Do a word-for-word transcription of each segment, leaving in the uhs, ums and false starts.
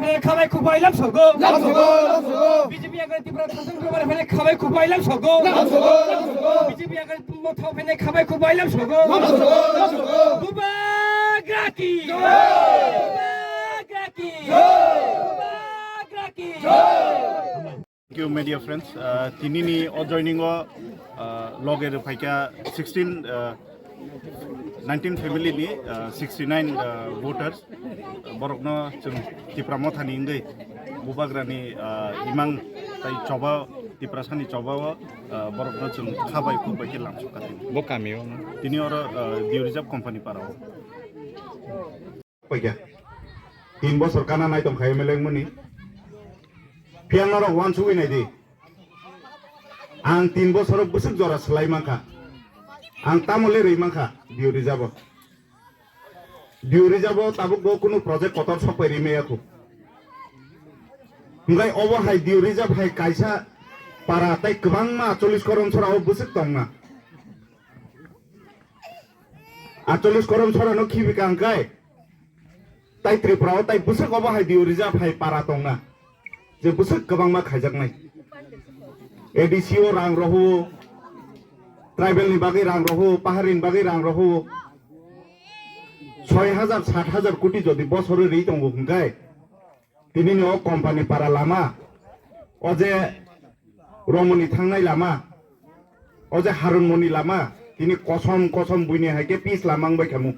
Khabai khubai lam sogo. Lam sogo, lam sogo. B J P agar Tripura thangthang Tripura phene khabai khubai lam sogo. Lam sogo, lam sogo. B J P agar Motha phene khabai khubai lam sogo. Lam sogo, lam sogo. Bubagra ki. Jai. Bubagra ki. Jai. Bubagra ki. Jai. Thank you, media friends. Uh, tinini o joining o, uh, loge rw phaikha sixteen, uh, nineteen family ni, uh, sixty nine, uh, voters. Borokno chwng Tipra Mothani wngwi Bubagrani, uh, imang tai choba, Tiprasani choba o, uh, borokno chwng khabai khukbai khe lamsukha tini. Bo kami o no? Tini oro, uh, Dew Reserve company para o. Paikha. Tin bosor kana nai tong kha M L A wngmani. Phiya norok uansugwi nai di. Ang tin bosoro bwswk jora swlai mankha. Ang tamo le rwi mankha Dew Reserve o. Dew Reserve o tabuk bo kunu project kotor sok pai ri maya khu. Hwnkhe obo hai Dew Reserve hai kaisa para tei kwbangma chollish korom sora o bwswk tongna. Atchollish korom sora no khibi ka hwnkhe. Tai Tripura o tai bwswk obo hai Dew Reserve hai para tongna, je bwswk kwbangma khaijaknai. A D C o rang rohwo, tribal ni bagwi rang rohwo, pahari ni bagwi rang rohwo. Soi hajar, sat hajar koti jodi bosoro ri tongo hwnkhe, tini ni o company para lama, o je Romoni thangnai lama, o je Harunmoni lama, tini kosom kosom buini hai khe pis lama wngbai khamu.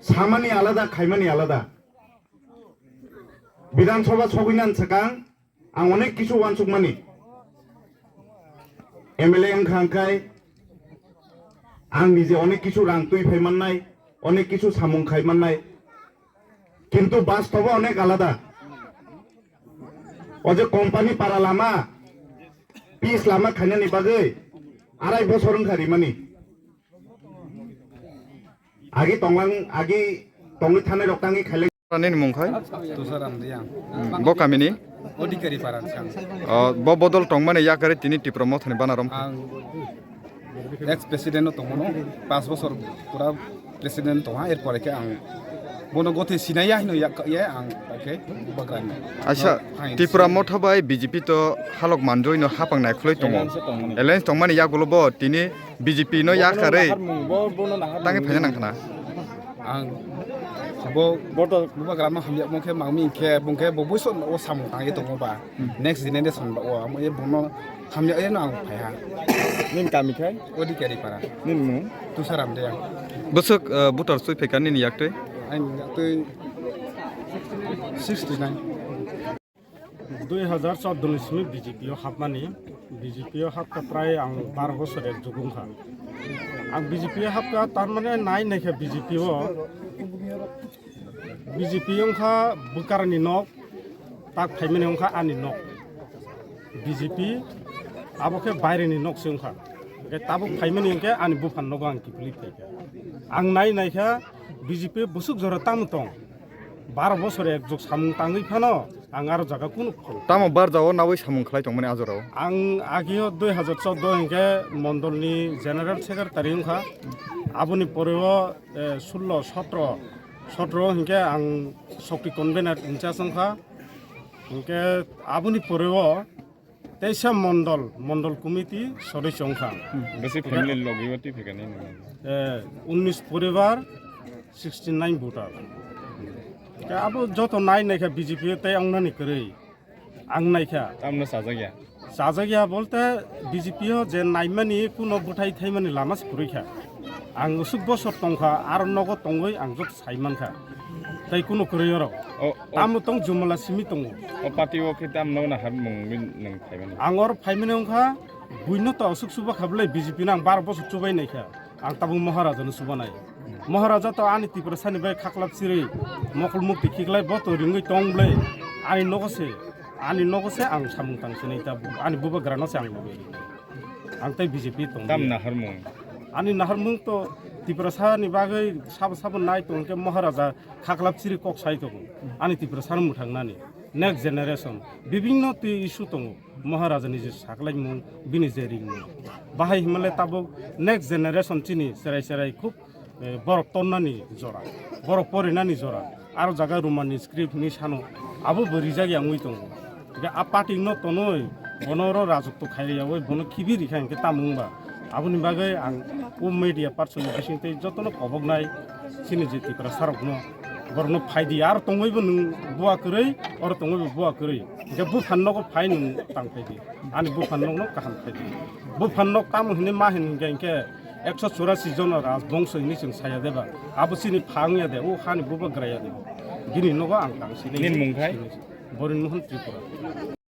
Samani alada, khaimani alada. Bidhan Sabha sogwi nan swkang ang onek kisu uansukmani. M L A wngkha hwnkhe ang nije onek kisu rang twi phai mannai, onek kisu samung khai mannai. Kintu bastobo onek alada. O je company para lama, pis lama khainani bagwi arai bosor wngkha rimani. Agi tonglang, agi tongwi thanai rok tangwi khailai. Nini mung khai? Tusaram Riyang. Hmm, bo kamini? Odhikari Paran sang. Oh, bo bodol tongmani yakari tini Tipra Mothani banarom. Ang ex president no tongmano, pas bosor pura president tongha, er pore khe ang bono gothe sinaya hino yak ye ang, okay, Bubagrani. Aisa, no, fine. Tipra Motha bai B J P to halok manjoi no hapang nai khulai tongo. Alliance tongmani. Alliance tongmani yagulo bo tini B J P no yakarwi tangwi phaina nang khna. Ang bo Bubagrano hamya mung khe mangmi khe bung khe bo buiso o samung tangwi tongo ba. Hmm. Next generation ba o amo e bono hamya eno ang phaiha. Nini kami khai? Odhikari Para. Nini mung? Tusaram Riyang. Bwswk, uh, voter swi phaikha nini yaktwi? Ani yaktwi sixty nine. Dui hazar chordo ni simi B J P o hapmani, B J P o hapkha prai ang baro bosor ek jug wngkha. Ang B J P o hapkha, tar mane nai naikha B J P o, B J P wngkha bwkarni nok, tak phaimani wngkha ani nok. B J P abo khe baireni nok se wngkha. Hwnkhe tabuk phaimani hwnkhe ani buphang nogo ang kiphilwi phaikha. Ang nai naikha B J P bwswk jora tamo tong. Baro bosor ek jug samung tangwi phano ang aro jaga kunu phano. Tamo barjao nawi samung khlai tongmani ajorao? Ang agio dui hazar chordo hwnkhe mondolni general secretary wngkha. Aboni poreo, eh, sullo, sotro, sotro hwnkhe ang Shakti convener in charge wngkha. Hwnkhe aboni poreo teisa mondol, mondol committee sodosyo wngkha. Hmm, besi family logi o twi phaikha nini? Eh, unnish poribar, sixty nine voter. Khe abo joto nai naikha B J P o tei wngnani kwrwi. Ang naikha. Tamno sajak ya? Sajak ya bolte B J P o je naimani kuno bwthai thaimani lama se kwrwi kha. Ang usuk bosor tongkha, aro nogo tongwi ang joto sai mankha. Tei kuno kwrwi oro. O, o. Tamo tong jumala simi tongo. O party o khe tamno nahar mung nwng phaimani? Ang oro phaimani wngkha, buino to usuk suba kha bwle B J P no ang baro bosor chubai naikha. Ang tabuk Maharaja no subanai. Maharaja to ani Tiprasani bai khaklap chirwi mokol mukti khiklai bo to ringwi tong bwle. Ani nogo se, ani nogo se ang samung tang sinai tabuk. Ani bubagra no se ang lobwi rinai. Ang tei B J P tong. Tam naharmung? Ani naharmung to Tiprasani bagwi sabo sabo nai tong khe Maharaja khaklap chiri kok sai tongo. Ani Tiprasano mwthangnani next generation bibinno twi issue tongo. Maharaja ni je saklaimung, bini je ringmung. Bahai himalai tabuk next generation chini cherai cherai khub, eh, borok tonnani jora, borok porinani jora. Aro jaga Roman script hinwi sano, abo bo rijak ya wngwi tongo. Hingke a party no tonwi bono oro rajotwo khairiyawoi bono khibi rikha hingke tamo wngba? Aboni bagwi ang o media person ni bisingtwi jotono koboknai chini je Tiprasa rokno, borokno phaidi, aro tongwibo nwng bua kwrwi, oro tongwibo bua kwrwi, hingke buphang nogo phai nwng tang phaidi, ani buphang nokno kaham khaidi. Buphang nok tamo hinwi ma hin hingke hingke ekso churasi jono rajbongso hinwi chwng saya deba, abo chini pha wngya de, o hani bubagra ya de, bini nogo ang tang sinai. Nini mung khai? Borin Mohan Tripura.